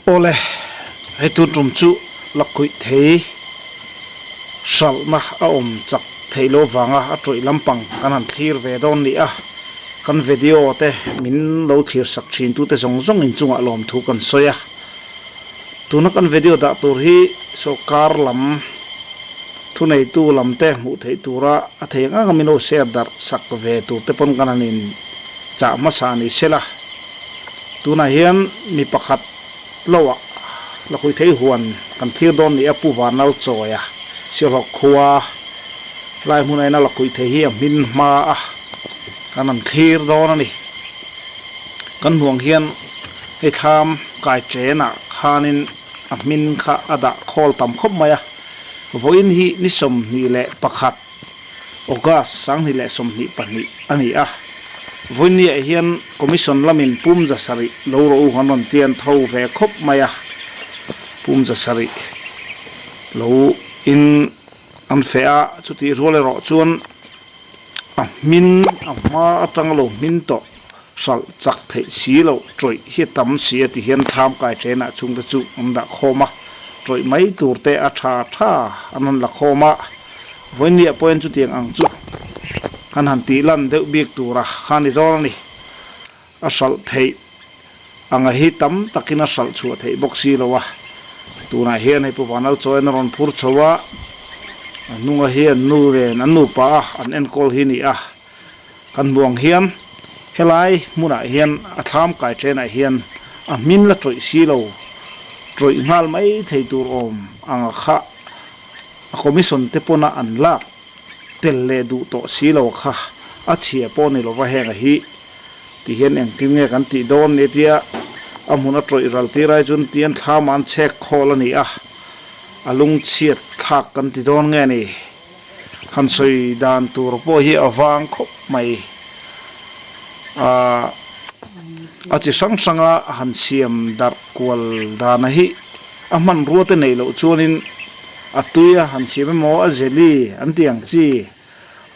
Awle, hei tun tum chu lakhuih thei hralhna a awm chak theih loh vanga a tawih lampang kan han thlir ve dawn ni a, kan video te min lo thlir sak thin tute zawng zawng inchungah lawmthu kan sawi a. Tuna kan video dah tur hi sawrkar lam thuneitu lam te hmuh theih tura a thei ang anga min lo share darh sak ve tur te pawn kan han in chah hmasa ni sela. Tunah hian mi pakhat loah Lakhuithei huan kan thlir dawn ni a, Pu Vanlal Chawia Sialhawk khua lai hmunah hian a Lakhuithei hi a hmin hma a, kan han thlir dawn a ni. Kan hmuh ang hian hei thlam kai chenah khanin a hmin kha a dah khawl tam khawp mai a, vawiin hi ni 21 August 2022 a ni a, vawiinniah hian Commission lamin pum 700 lo rawh u an rawn tian tho ve khawp mai a, pum 700 lo in an feh a, chutih rual erawh chuan a hmin a hma atanga lo hmin tawh hralh chak theih si loh tawih hi a tam si a ti hian thlam kai thenah chhungte chu an dah khawm a, tawih mai tur te a tha tha an rawn la khawm a, vawiinniah pawhin chutiang ang chu kan han tih lan deuh bik tura kha ni dawn a ni. A hralh theih anga hi tam takin a hralh chhuah theih bawk si lo a, tunah hian hei Pu Vanlalchawian a rawn phur chho a, a hnunga hi an nu nen an nupa a an enkawl hi ni a. Kan hmuh ang hian helai hmunah hian a thlam kai thenah hian a hmin la tawih si lo, tawih nghal mai thei tur awm ang a kha a commission te pawna an lak tel leh duh tawh si lo kha a chhia pawh ni lova heng a hi ti hian engtin nge kan tih dawn ni tia a hmun a tawih ral tir ai chuan tian thlam an chhek khawl a ni a, a lungchhiat thlak kan ti dawn nge ni. Han sawi dan tur pawh hi a vang khawp mai. Ahh a chi hrang hranga han siam darh kual dana hi a hmanrua te neih loh chuanin a tuia han siam emaw a jelly an tih ang chi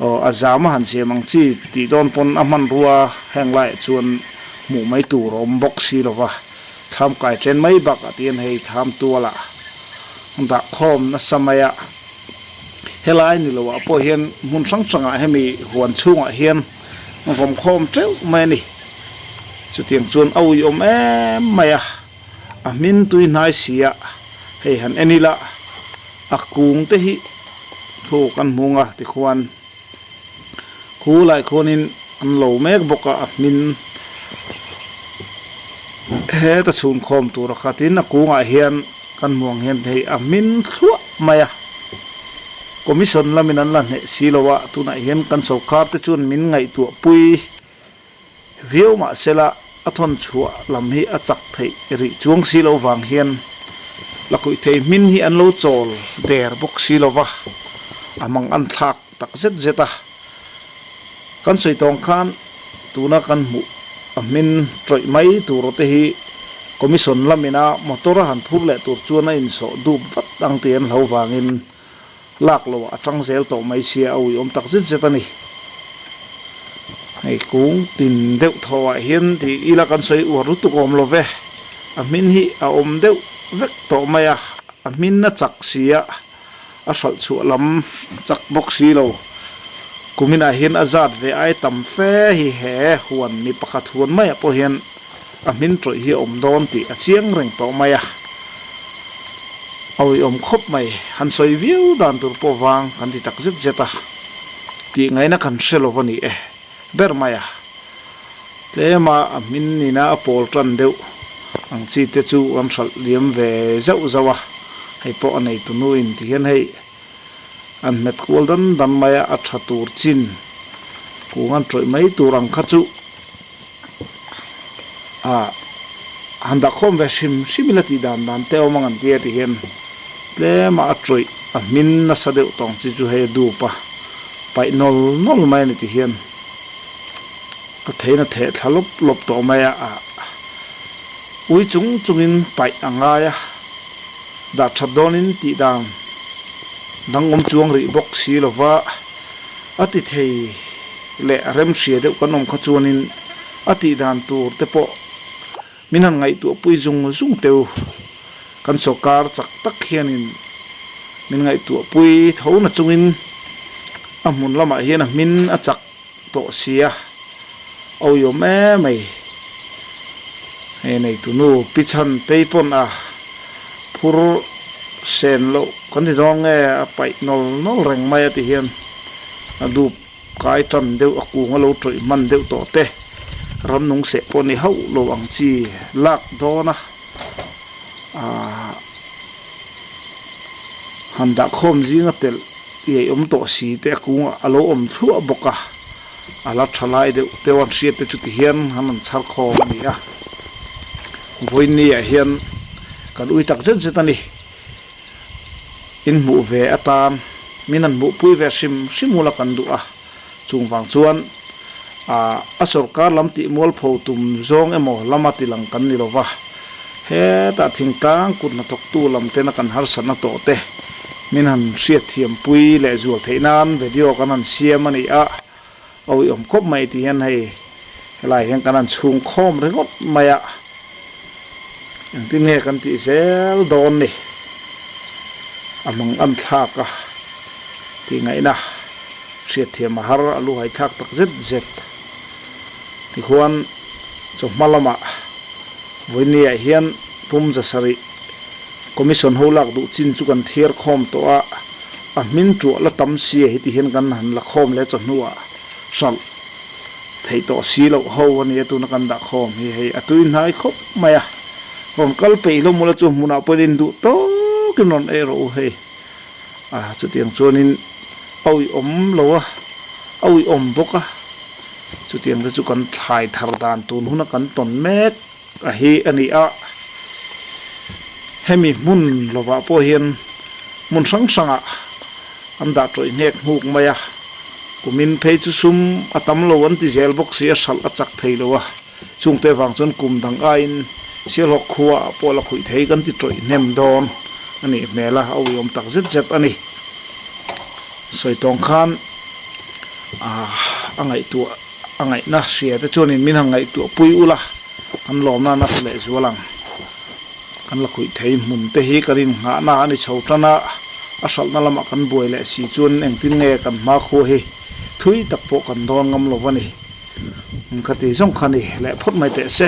aw a zama han siam ang chi tih dawn pawn a hmanrua heng laiah chuan hmuh mai tur a awm bawk si lo va, thlam kai then mai bakah te hian hei thlam tualah dah khawm nasa mai a. Helai ni loah pawh hian hmun hrang hrangah hemi huan chhungah hian vawm khawm teuh mai a ni. Chutiang chuan a uiawm em mai a, a hmin tui hnai si a, hei han en ila a kung te hi thu kan hmung a tikhuan khu lai khuanin an lo mek bawk a, a hmin heta chhun khawm tur a khatin a kungah hian kan hmuh ang hian hei a hmin thluah mai a, commission lamin an la hneh si lo a, tunah hian kan sawrkar te chuan min ngaihtuah pui viau mah sela a thawn chhuah lam hi a chak theih rih chuang si lo vang hian lakhuih thei hmin hi an lo chawl der bawk si lo va, a hmang an thlak tak zet zet a. Kan sawi tawng khan tuna kan hmuh a hmin tawih mai tur te hi Commission lamina motor a han phur leh tur chuan a insawh dup vat ang tih an hlo vangin lak loh a tang zel tawh mai sia a uiawm tak zet zet a ni. Hei kung tin deuh thawhah hian tih ila kan sawi uar lutuk awm lo ve, a hmin hi a awm deuh vek tawh mai a, a hmin a chak si a. A hralh chhuah lam chak bawk si lo. Kuminah hian a zat ve ai tam fe hi he huan mi pakhat huan maiah pawh hian a hmin tawih hi a awm dawn tih a chiang reng tawh mai a. A uiawm khawp mai. Han sawi viau dan tur pawh vang kan ti tak zet zet a. Tih ngaihna kan hre lo va ni e. Ber mai a. Tlema a hmin nina a pawl tan deuh ang chi te chu an hralh liam ve zauh zauh a, hei pawh a nei tunu in ti hian hei an hmet kual dan dan mai a, a tha tur chin kung an tawih mai tur ang kha chu ah han dah khawm ve hrim hrim ila tih dan dan te a awm ang an tia ti hian tlema a tawih a hmin nasa deuh tawng chi chu hei a dup a, paih nawl nawl mai a ni ti hian. Ka theihna theh thla lawp lawp tawh mai a, ui chung chungin paih a ngai a, dah that dawnin tih dan dang awm chuang rih bawk si lova, a ti thei leh a remhria deuh kan awm kha chuanin a tih dan tur te pawh. Min han ngaihtuah pui zung zung teh u. Kan sawrkar chak tak hianin min ngaihtuah pui tho na chungin a hmun lamah hian a hmin a chak tawh sia awiawm em mai. Hei neitu nu pi chhan tei pawn a phur sen loh kan ti dawn nge a paih nawl nawl reng mai a ti hian a dup Kai tan deuh a kung a lo tawih hman deuh tawh te, ramnung seh pawh ni hauh lo ang chi lak dawn a, aah han dah khawm zinga telh iai awm tawh si te a kungah a lo awm thluah bawk a, a la tha lai deuh deuh an hriat te chuti hian han rawn chhar khawm a ni a, vawiin ah hian kan ui tak zet zet a ni. In hmuh ve atan min han hmuhpui ve hrim hrim ula kan duh a, chung vang chuan ah a sawrkar lam tih mualpho tum zawng emaw lama ti lang kan ni lova, hetah thingtlang kut hnathawktu lam tena kan harsatna tawh te min han hriatthiampui leh zual theih nan video kan han siam a ni a. Awiawm khawp mai tih hian hei helai hian kan han chhung khawm ringawt mai a, engtin nge kan tih zel dawn ni? A mang an thlak a tih ngaihna hriatthiam a har a luhai thlak tak zet zet. Tikhuan chawhma lamah vawinia hian pum zasarih commission ho lak duh chin chu kan thiar khawm tawh a. A hmin tuah la tam si a hi ti hian kan han la khawm leh chawhnuah hralh theih tawh si loh ho a nia tuna kan dah khawm hi hei a tui hnai khawp mai a, rawn kal peih hlawm ula chu hmunah pawhin induh tawkin rawn ei rawh u hei a chutiang chuanin a uiawm lo a a uiawm bawk a chutiang te chu kan thlai thar dan tun huna kan tawn mek. A hi a ni a, hemi hmun lovah pawh hian hmun hrang hrangah an dah tawih nghek nghuk mai a, kumin phei chu sum a tam lo an ti zel bawk si a, hralh a chak thei lo a, chungte vang chuan kum dang aiin Sialhawk khua ah pawh la khuih thei kan ti tawih hnem dawn a nih hmel a, a uiawm tak zet zet a ni. Sawi tawng khan a ngaihtuah. A ngaihna hria te chuanin min han ngaihtuah pui ula, kan lawmna nasa leh zual ang. Kan la khuih thei hmun te hi kan innghahna a ni chho tan a, a hralhna lamah kan buai leh si chuan engtin nge kan hmakhua hi thui tak pawh kan dawn ngam lo va ni. Khati zawng kha ni leh phawt mai teh se.